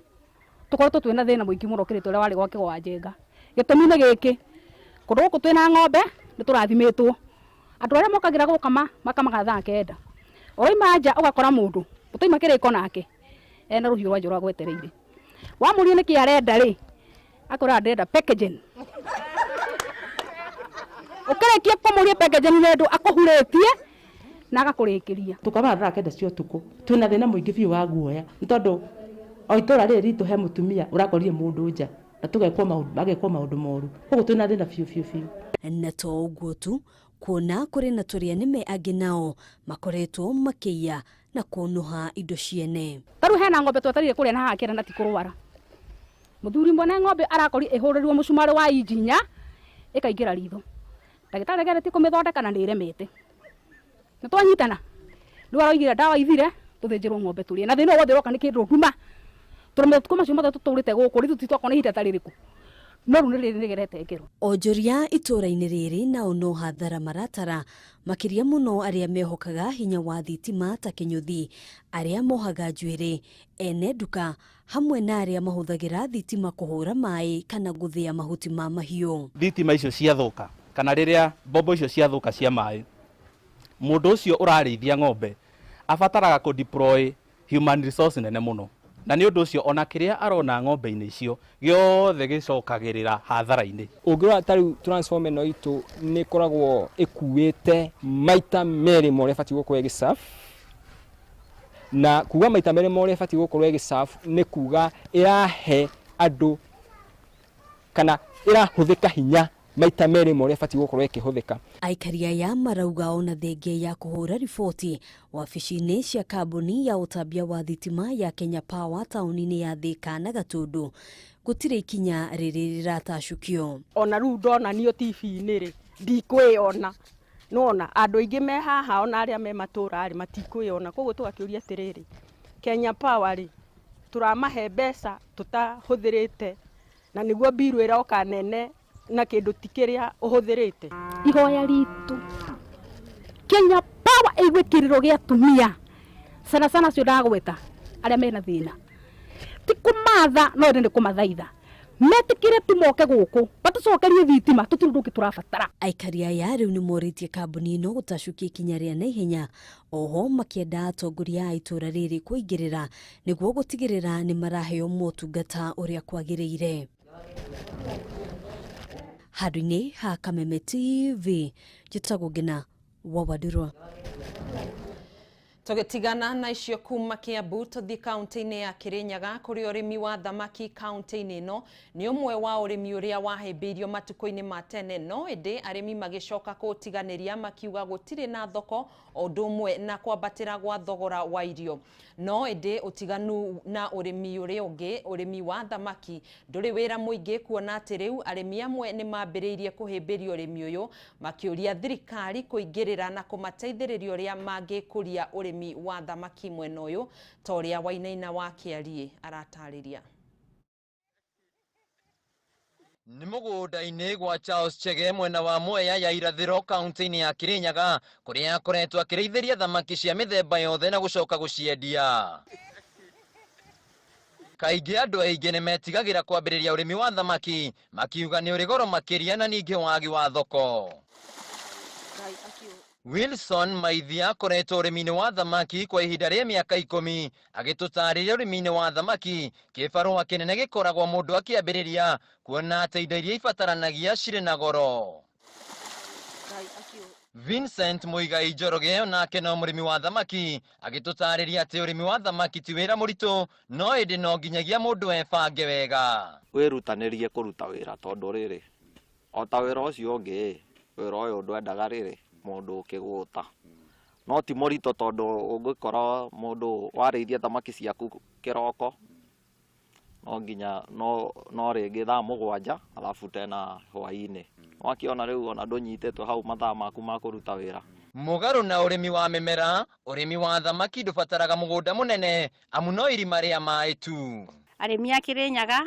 tũkoretwo twĩna thĩna mũingĩ mũno ũkĩrĩte ũrĩa warĩ gwake gwa Njenga. Gĩtũmi nĩ gĩkĩ, kũndũ gũkũ twĩna ng'ombe nĩ tũrathimĩtwo, andũ arĩa mokagĩra gũkama makamaga thaa 9, ũroima nja ũgakora mũndũ ũtoima kĩrĩko nake ena rũhiũ rwa njora gwetereire. Wamũria nĩkĩ arenda rĩ, akora ndĩrenda packaging. Ũkĩrĩkia kũmũria packaging nĩ ũndũ akũhurĩtie na agakũrĩkĩria.
Tũkamaga thaa 9 cia ũtukũ twĩna thĩna mũingĩ biũ wa guoya, nĩ tondũ o itũũra rĩrĩ ritũ he mũtumia ũrakorire mũndũ nja na tũgekwo maũndũ, magekwo maũndũ moru, koguo twĩna thĩna biũ biũ biũ.
Na to ũguo tu, kuona kũrĩ na tũrĩa nĩme angĩ nao makoretwo makĩiya na kũnũha indo ciene.
Ta rĩu hena ng'ombe twetereire kũrĩa na haha kĩanda na ti kũrwara. Mũthuri mwene ng'ombe arakori ĩhũrĩrwo mũcumarĩ wa injinya ĩkaingĩra ritho. Ndagĩtarĩ ageretie kũmĩthondeka na nĩ ĩremete. Nĩ twanyitana. Rĩu aroigire ndawa ithire tũthĩnjĩrwo ng'ombe tũrĩe. Na thĩna ũyũ wothe ũroka nĩ kĩndũ nduma. Tondũ matukũ macio mothe tũtũrĩte gũkũ rĩu tũtitwakona ihinda ta rĩrĩkũ. No rĩu nĩ rĩrĩ rĩgerete ngero.
Onjoria itũũra-inĩ rĩrĩ nao no hathara maratara, makĩria mũno arĩa mehokaga hinya wa thitima ta kĩnyũthi, arĩa mohaga njuĩrĩ, ene nduka, hamwe na arĩa mahũthagĩra thitima kũhũra maĩ kana gũthĩa mahuti ma mahiũ.
Thitima icio ciathũka kana rĩrĩa mbombo icio ciathũka cia maĩ, mũndũ ũcio ũrarĩithia ng'ombe abataraga kũ deploy human resource nene mũno, na nĩ ũndũ ũcio ona kĩrĩa arona ng'ombe-inĩ icio gĩothe gĩcokagĩrĩra hathara-inĩ.
Ũngĩrora ta rĩu transformer ĩno itũ nĩ ĩkoragwo ĩkuĩte maita merĩ ma ũrĩa ĩbatiĩ gũkorwo ĩgĩserve, na kuga maita merĩ ma ũrĩa ĩbatiĩ gũkorwo ĩgĩserve nĩ kuga ĩrahe andũ kana ĩrahũthĩka hinya maita merĩ ma ũrĩa ĩbatiĩ gũkorwo ĩkĩhũthĩka.
Aikari aya marauga ona thengia ya kũhũra riboti wabici-inĩ cia kambuni ya ũtambia wa thitima ya Kenya Power taũni-inĩ ya Thika na Gatundu gũtirĩ ikinya rĩrĩ rĩratacũkio.
Ona rĩu ndonanio TV-inĩ rĩ ndikwĩona, nona andũ aingĩ me haha ona arĩa me matũra rĩ matikwĩona, koguo tũgakĩũria atĩrĩrĩ, Kenya Power rĩ tũramahe mbeca tũtahũthĩrĩte na nĩguo mbiru ĩroka nene na kĩndũ ti kĩrĩa ũhũthĩrĩte.
Ihoya ritũ Kenya Power ĩigue kĩrĩro gĩa atumia sana sana acio ndagweta arĩa mena thĩna, ti kũmatha no ĩndĩ nĩ kũmathaitha metĩkĩre tu moke gũkũ batũcokerie thitima tũtirĩ ũndũ ũngĩ tũrabatara.
Aikari aya rĩu nĩ morĩtie kambuni ĩno gũtacũkia ikinya rĩa naihenya, oho makĩenda atongoria a itũra rĩrĩ kũingĩrĩra nĩguo gũtigĩrĩra nĩ maraheo motungata ũrĩa kwagĩrĩire. Handũ-inĩ ha Kameme TV, njĩtagwo Ngina wa Wandurwa.
Tũgĩtigana na icio kuma Kiambu tũthiĩ kaunti-inĩ ya Kirinyaga kũrĩa ũrĩmi wa thamaki kaunti-inĩ ĩno nĩ ũmwe wa ũrĩmi ũrĩa wahĩmbĩirio matukũ-inĩ ma tene, no ĩndĩ arĩmi magĩcoka kũũtiganĩria makiuga gũtirĩ na thoko o ũndũ ũmwe na kwambatĩra gwa thogora wa irio. No ĩndĩ ũtiganu na ũrĩmi ũrĩa ũngĩ, ũrĩmi wa thamaki ndũrĩ wĩra mũingĩ kuona atĩ rĩu arĩmi amwe nĩ mambĩrĩirie kũhĩmbĩria ũrĩmi ũyũ makĩũria thirikari kũingĩrĩra na kũmateithĩrĩria ũrĩa mangĩkũria ũrĩmi wa thamaki mwena ũyũ ta ũrĩa Wainaina wa Kĩariĩ aratarĩria.
Nĩ mũgũnda-inĩ gwa Charles Chege mwena wa Mwea ya irathĩro kaunti-inĩ ya Kirinyaga kũrĩa akoretwo akĩrĩithĩria thamaki cia mĩthemba yothe na gũcoka gũciendia. Kaingĩ andũ aingĩ nĩ metigagĩra kwambĩrĩria ũrĩmi wa thamaki makiuga nĩ ũrĩ goro makĩria na ningĩ wagi wa thoko. Wilson Maithia akoretwo ũrĩmi-inĩ wa thamaki kwa ihinda rĩa mĩaka 10 agĩtũtarĩria ũrĩmi-inĩ wa thamaki kĩbarũa kĩnene gĩkoragwo mũndũ akĩambĩrĩria kuona atĩ indo iria ibataranagia cirĩ na goro. Vincent Muigai Njoroge onake no mũrĩmi wa thamaki agĩtũtarĩria atĩ ũrĩmi wa thamaki ti wĩra mũritũ no ĩndĩ no nginyagia mũndũ ebange wega.
Wĩrutanĩrie kũruta wĩra tondũ rĩrĩ o ta wĩra ũcio ũngĩ wĩra ũyũ ndwendaga rĩrĩ mũndũ ũkĩgũta no ti mũritũ tondũ ũngĩkora mũndũ warĩithia thamaki ciaku kĩroko no nginya no rĩngĩ thaa 7 alafu tena hwaĩ-inĩ wakĩona rĩu ona ndũnyitĩtwo hau mathaa maku ma kũruta wĩra.
Mũgarũ na ũrĩmi wa mĩmera, ũrĩmi wa thamaki ndũbataraga mũgũnda mũnene amu no irima rĩa maĩ tu.
Arĩmi a Kirinyaga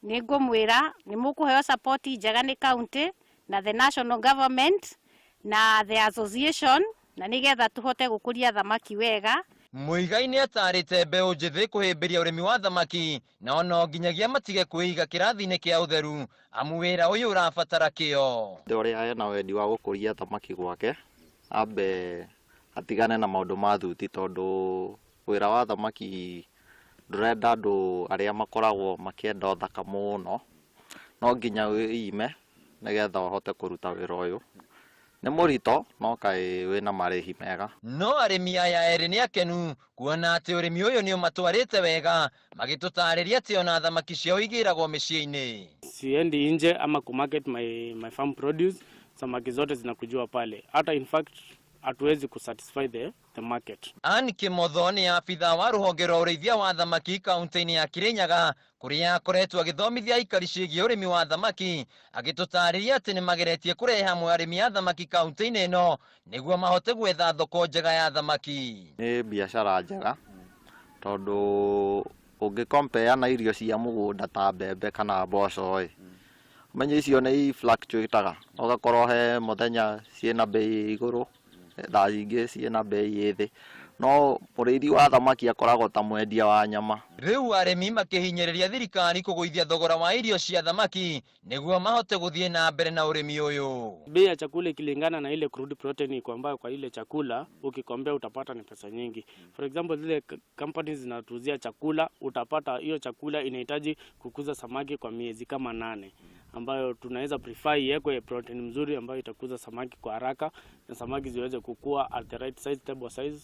nĩ ngũmwĩra nĩ mũkũheo support njega nĩ county na the national government na the association na nĩgetha tũhote gũkũria thamaki wega.
Muigai nĩ atarĩte mbeũ njĩthĩ kũhĩmbĩria ũrĩmi wa thamaki na no nginyagia matige kwĩiga kĩrathi-inĩ kĩa ũtheru amu wĩra ũyũ ũrabatara kĩo.
Ũrĩa ena wendi wa gũkũria thamaki gwake ambe atigane na maũndũ ma thuti tondũ wĩra wa thamaki ndũrenda andũ arĩa makoragwo makĩenda ũthaka mũno, no nginya wĩime nĩgetha ũhote kũruta wĩra ũyũ. Nĩ mũritũ no kaĩ wĩna marĩhi mega.
No arĩmi aya erĩ nĩ akenu kuona atĩ ũrĩmi ũyũ nĩ ũmatwarĩte wega magĩtũtarĩria atĩ ona thamaki ciao igĩragwo mĩciĩ-inĩ.
Siendi nje ama kumarket my farm produce, samaki zote zinakujua pale. Hata in fact hatuwezi kusatisfy the market.
Ann Kimotho nĩ abithaa wa rũhonge rwa ũrĩithia wa thamaki kaunti-inĩ ya Kirinyaga kũrĩa akoretwo agĩthomithia aikari ciĩgiĩ ũrĩmi wa thamaki agĩtũtarĩria atĩ nĩ mageretie kũrehe hamwe arĩmi a thamaki kaunti-inĩ ĩno nĩguo mahote gwetha thoko njega ya thamaki.
Nĩ biacara njega tondũ ũngĩkompea na irio cia mũgũnda ta mbembe kana mboco ĩ ũmenye icio nĩ fluctuataga ũgakorwo he mũthenya ciĩna bei igũrũ thaa ingĩ ciĩna bei ĩ thĩ, no mũrĩithi wa thamaki akoragwo ta mwendia wa nyama.
Rĩu arĩmi makĩhinyĩrĩria thirikari kũgũithia thogora wa irio cia thamaki nĩguo mahote gũthiĩ na mbere na ũrĩmi ũyũ.
Bei ya chakula ikilingana na ile crude protein iko ambayo kwa ile chakula ukikombea utapata ni pesa nyingi. For example zile companies zinatuuzia chakula utapata hiyo chakula inahitaji kukuza samaki kwa miezi kama 8 ambayo tunaweza prefer iwekwe protein mzuri ambayo itakuza samaki kwa haraka na samaki ziweze kukua at the right size, table size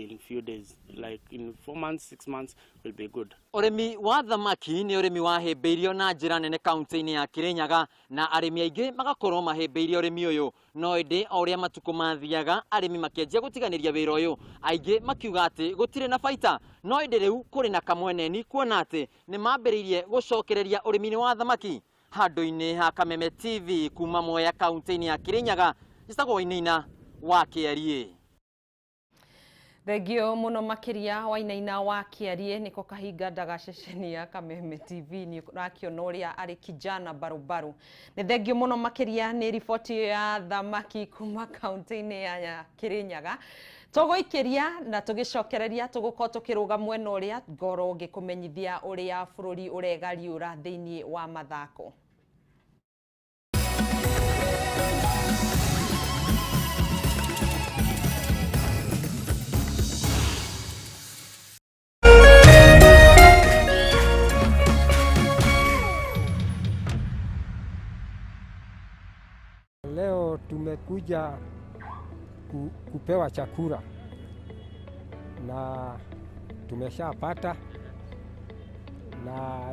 in few days, like in 4 months, 6 months will be good.
Ũrĩmi wa thamaki nĩ ũrĩmi wahĩmbĩirio na njĩra nene kaunti-inĩ ya Kirinyaga na arĩmi aingĩ magakorwo mahĩmbĩirie ũrĩmi ũyũ. No ĩndĩ o ũrĩa matukũ mathiaga arĩmi makĩanjia gũtiganĩria wĩra ũyũ, aingĩ makiuga atĩ gũtirĩ na baita. No ĩndĩ rĩu kũrĩ na kamweneni kuona atĩ nĩ mambĩrĩirie gũcokereria ũrĩmi-inĩ wa thamaki. Handũ-inĩ ha Kameme TV kuma Mwea kaunti-inĩ ya Kirinyaga, njĩtagwo Wainaina wa Kĩariĩ.
Thengio muno makiria Wainaina wa Kĩariĩ. Niko kahinga ndagaceceni ya Kameme TV ni ũrakiona ũrĩa arĩ kijana barubaru. Nĩ thengio muno makiria nĩ riboti ya thamaki kuma kaunti-inĩ ya Kirinyaga. Tũgũikĩria na tũgĩcokereria tũgũkorwo tũkĩrũga mwena ũrĩa ngoro ngĩkũmenyithia ũrĩa bũrũri ũregariũra thĩinĩ wa mathako.
Leo tumekuja kupewa chakula na tumeshapata, na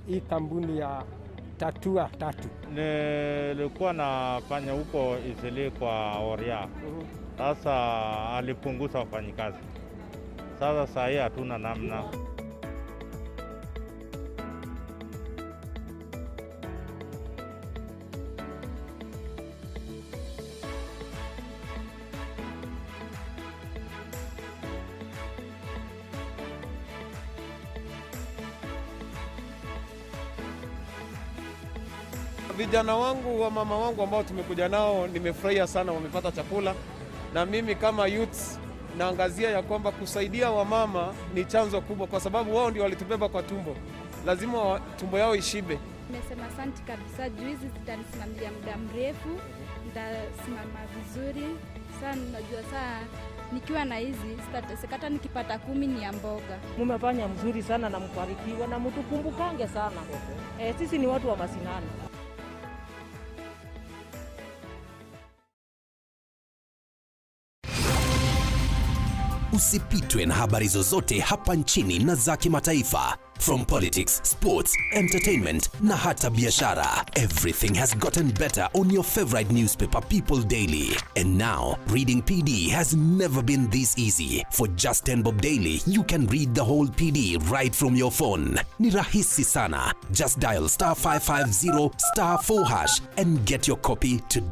hii kampuni ya Tatua Tatu.
Nilikuwa nafanya huko Isili kwa Oria. Sasa alipunguza wafanyikazi. Sasa saa hii hatuna namna.
Vijana wangu wa mama wangu ambao tumekuja nao, nimefurahia sana wamepata chakula, na mimi kama youths naangazia ya kwamba kusaidia wamama ni chanzo kubwa, kwa sababu wao ndio walitubeba kwa tumbo, lazima tumbo yao ishibe.
Nimesema asante kabisa, juu hizi zitanisimamia muda mrefu, nitasimama vizuri sana. Najua saa nikiwa na hizi sitateseka, hata nikipata 10 ni ya mboga.
Mumefanya mzuri sana na mbarikiwa na mtukumbukange sana. Sisi ni watu wa masinani.
Usipitwe na habari zozote hapa nchini na za kimataifa. From politics, sports, entertainment na hata biashara. Everything has gotten better on your favorite newspaper, People Daily. And now, reading PD has never been this easy. For just 10 bob daily, you can read the whole PD right from your phone. Ni rahisi sana. Just dial *550 *4# and get your copy today.